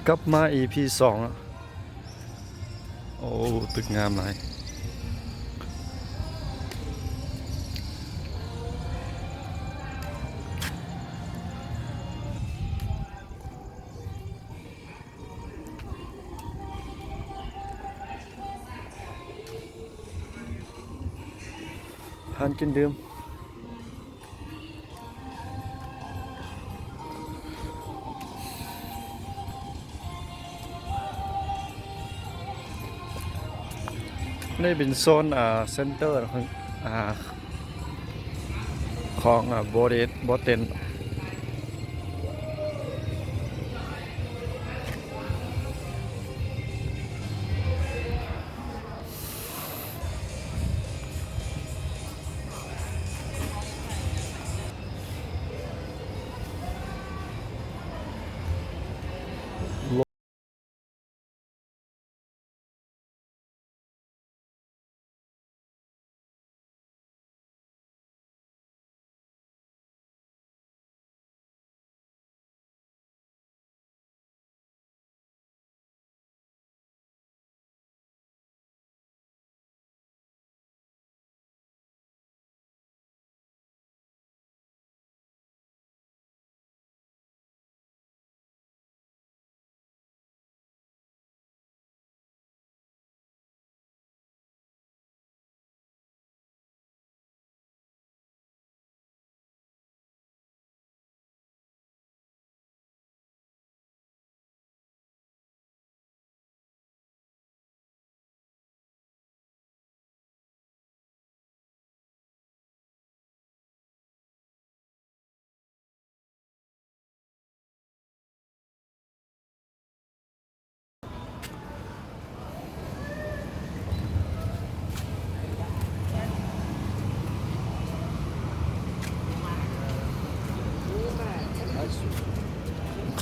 ກັບມາອີພີສອງແລ້ວ. ໂອ້ ຕຶກງາມຫຼາຍ. ຮ້ານກິນດື່ມ. ນີ້ເປັນໂຊນ ອ່າ ເຊັນເຕີຂອງ ອ່າ ຂອງ ອ່າ ໂບເດນ ໂບເຕັນ.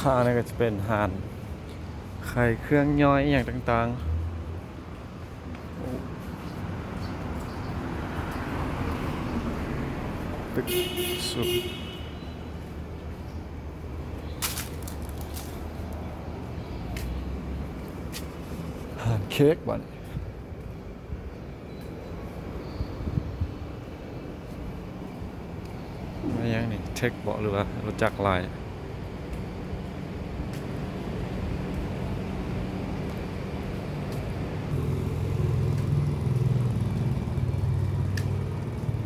ຂ້າງນີ້ກໍຈະເປັນຮ້ານຂາຍເຄື່ອງຍ່ອຍອີ່ຫຍັງຕ່າງໆ. ໂອ້ ຕຶກສູງ. ຮ້ານເຄ້ກບາດນີ້. ແມ່ນຫຍັງນີ້ ເທັກບໍ ຫຼືວ່າຮູ້ຈັກຫຼາຍ?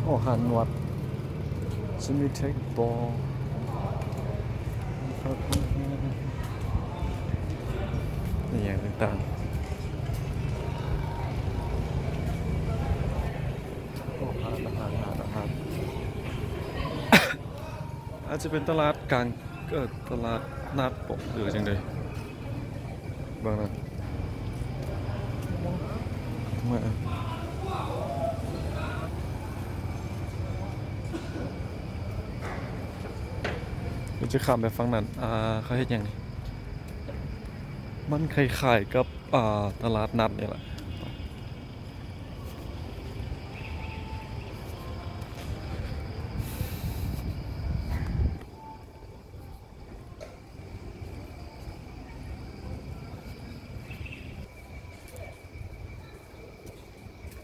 ໂອ້ ຮ້ານນວດ ຊິມີເທັກບໍ ອີ່ຫຍັງຕ່າງໆ. ໂອ້ ຮ້ານອາຫານ ຮ້ານອາຫານ ອາດຈະເປັນຕະຫຼາດກາງ ເອີ ຕະຫຼາດນັດບໍ ຫຼືວ່າຈັ່ງໃດ ເບິ່ງນະ ແມ່ນ ເຮົາຈະຂ້າມໄປຝັ່ງນັ້ນ. ອ່າ ເຂົາເຮັດຫຍັງນີ້? ມັນຄ້າຍໆກັບ ອ່າ ຕະຫຼາດນັດນີ້ລະ.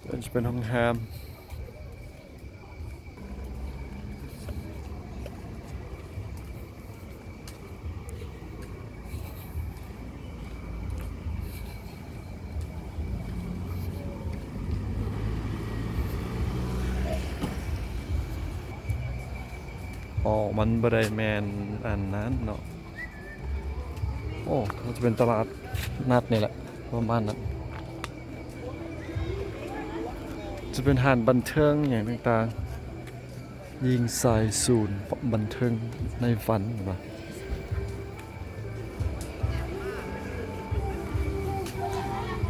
ເປັນ ເປັນໂຮງແຮມ. ອໍ ມັນບໍ່ໄດ້ແມ່ນອັນນັ້ນເນາະ. ໂອ້ ມັນຈະເປັນຕະຫຼາດນັດນີ້ແຫຼະ ປະມານນັ້ນ. ຈະເປັນຮ້ານບັນເທີງຫຍັງຕ່າງໆ. ຍິງຊາຍສູນ ບັນເທີງໃນຝັນວ່າ.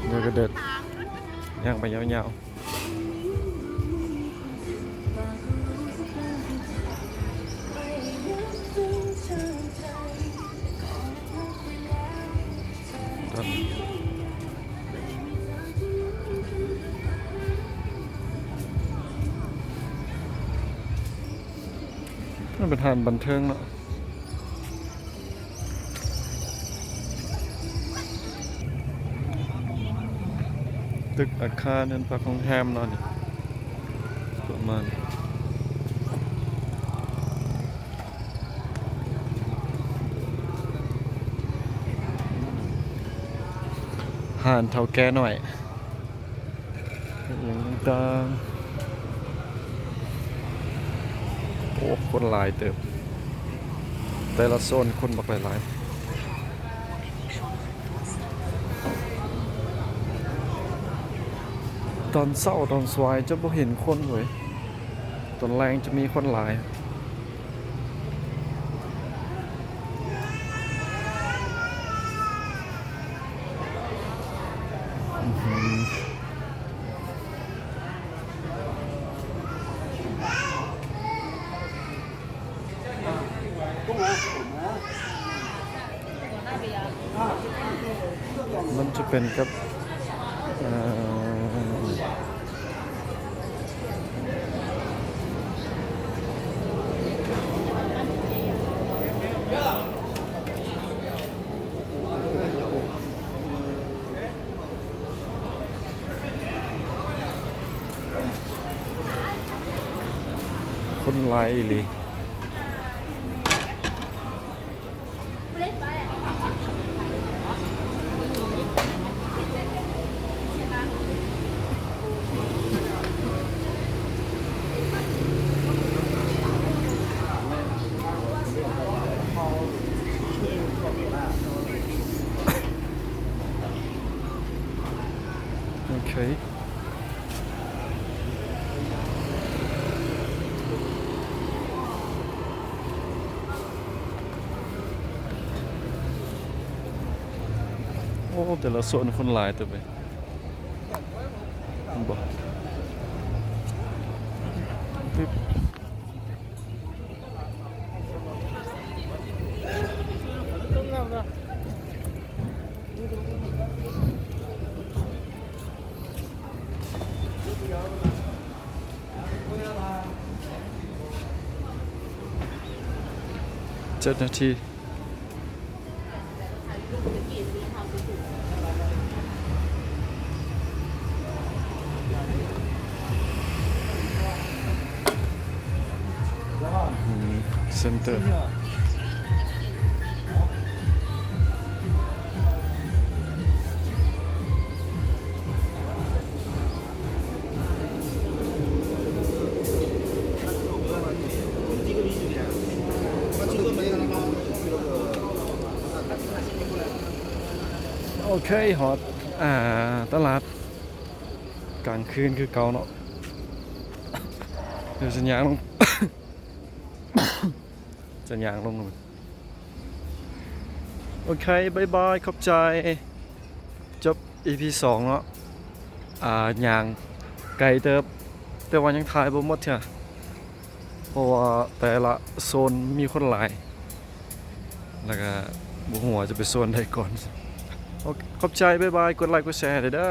ແລ້ວກໍເດີນຍ່າງໄປຍາວໆ. ມັນເປັນຮ້ານບັນເທີງເນາະ. ຕຶກອາຄານເຮືອນພັກໂຮງແຮມເນາະນີ້ ປະມານ ຮ້ານເຖົ້າແກ່ນ້ອຍ ອີ່ຫຍັງຕ່າງໆ. ໂອ້ ຄົນຫຼາຍເຕີບ ແຕ່ລະໂຊນຄົນບັກຫຼາຍໆ. ຕອນເຊົ້າຕອນສວາຍຈະບໍ່ເຫັນຄົນເວີຍ ຕອນແລງຈະມີຄົນຫຼາຍ. ມັນຈະເປັນກັບ ເອີ ຄົນຫຼາຍອີ່ຫຼີ. ໂອເຄ ໂອ້ ແຕ່ລະໂຊນຄົນຫຼາຍເຕີບເລີຍ ເຫັນບໍ່? ເຈົ້າໜ້າທີ່ ອືມ ເຊັນເຕີ. ໂອເຄ ຮອດ ອ່າ ຕະຫຼາດກາງຄືນຄືເກົ່າເນາະ ດຽວຈະຍ່າງລົງ ຈະຍ່າງລົງ. ໂອເຄ ບາຍບາຍ ຂອບໃຈ. ຈົບອີພີສອງເນາະ ອ່າ ຍ່າງໄກເຕີບ ແຕ່ວ່າຍັງຖ່າຍບໍ່ໝົດເທື່ອ ເພາະວ່າແຕ່ລະໂຊນມີຄົນຫຼາຍ ແລ້ວກະບໍ່ຮູ້ວ່າຈະໄປໂຊນໃດກ່ອນ. ໂອເຄ ຂອບໃຈ ບາຍບາຍ ກົດໄລກົດແຊໃຫ້ເດີ.